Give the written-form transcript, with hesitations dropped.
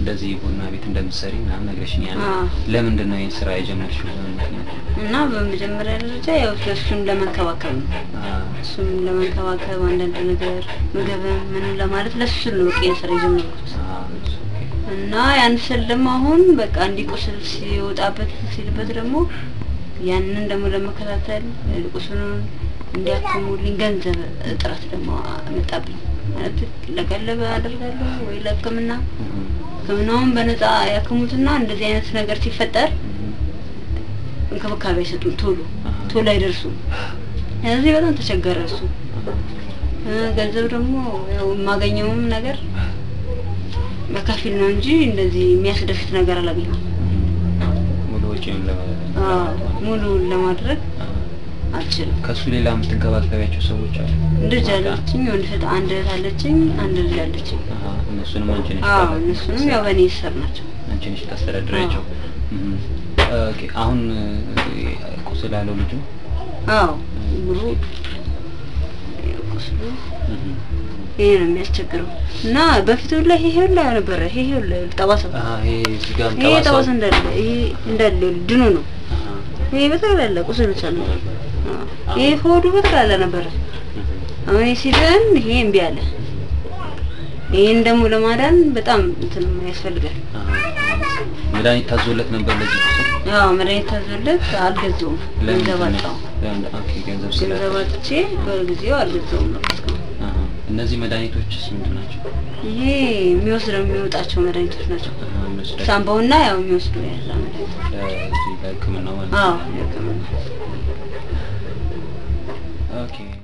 እንደዚህ ቡና ቤት እንደምትሰሪ ምናምን ነግረሽኛል። ለምንድን ነው ይሄን ስራ የጀመርሽው? በምን ምክንያት? እና በመጀመሪያ ደረጃ ያው እሱን ለመንከባከብ ነው። እሱን ለመንከባከብ አንዳንድ ነገር ምግብ ምንም ለማለት ለሱ ስል ነው በቃ ይሄን ስራ የጀመርኩት። እና ያን ስል ደግሞ አሁን በቃ እንዲቆስል ሲወጣበት ሲልበት ደግሞ ያንን ደግሞ ለመከታተል ቁስሉን እንዲያክሙልኝ ገንዘብ እጥረት ደግሞ መጣብኝ። ማለት ለቀለብ አደርጋለሁ ወይ ለሕክምና ሕክምናውን በነፃ ያክሙትና እንደዚህ አይነት ነገር ሲፈጠር እንክብካቤ አይሰጡም፣ ቶሎ ቶሎ አይደርሱም። ስለዚህ በጣም ተቸገረ እሱ። ገንዘብ ደግሞ ያው የማገኘውም ነገር በከፊል ነው እንጂ እንደዚህ የሚያስደስት ነገር አላገኘሁም። ሙሉ ወጪውን ሙሉውን ለማድረግ አልችልም። ከሱ ሌላ የምትንከባከቢያቸው ሰዎች አሉ? ልጅ አለችኝ፣ አንድ እህት አለችኝ፣ አንድ ልጅ አለችኝ። እነሱንም አንቺ ነሽ? አዎ እነሱንም ያው በእኔ ስር ናቸው። አንቺ ነሽ ታስተዳድሪያቸው? Okay። አሁን ቁስል አለው ልጁ? አዎ እግሩ ቁስሉ ይሄ ነው የሚያስቸግረው። እና በፊቱ ላይ ይሄ ሁላ ነበረ፣ ይሄ ሁላ ጠባሳው፣ ይሄ ጠባሳ እንዳለ ይሄ እንዳለ ድኖ ነው። ይሄ በጠቅላላ ቁስል ብቻ ነው። ይሄ ሆዱ በጠቅላላ ነበረ። አሁን ይሄ ሲድን ይሄ እምቢ አለ። ይሄን ደግሞ ለማዳን በጣም እንትን ያስፈልጋል። መድኃኒት ታዞለት ነበር ለዚህ ቁስል? አዎ መድኃኒት ታዞለት አልገዛውም። ገንዘብ አጣሁ። ገንዘብ አጥቼ በጊዜው አልገዛውም ነበር እስካሁን። እነዚህ መድኃኒቶችስ ምንድን ናቸው? ይሄ የሚወስደው የሚወጣቸው መድኃኒቶች ናቸው። ሳምባውና ያው የሚወስደው ያዛ መድኃኒት ለሕክምናው ማለት ነው? አዎ ለሕክምናው። Okay።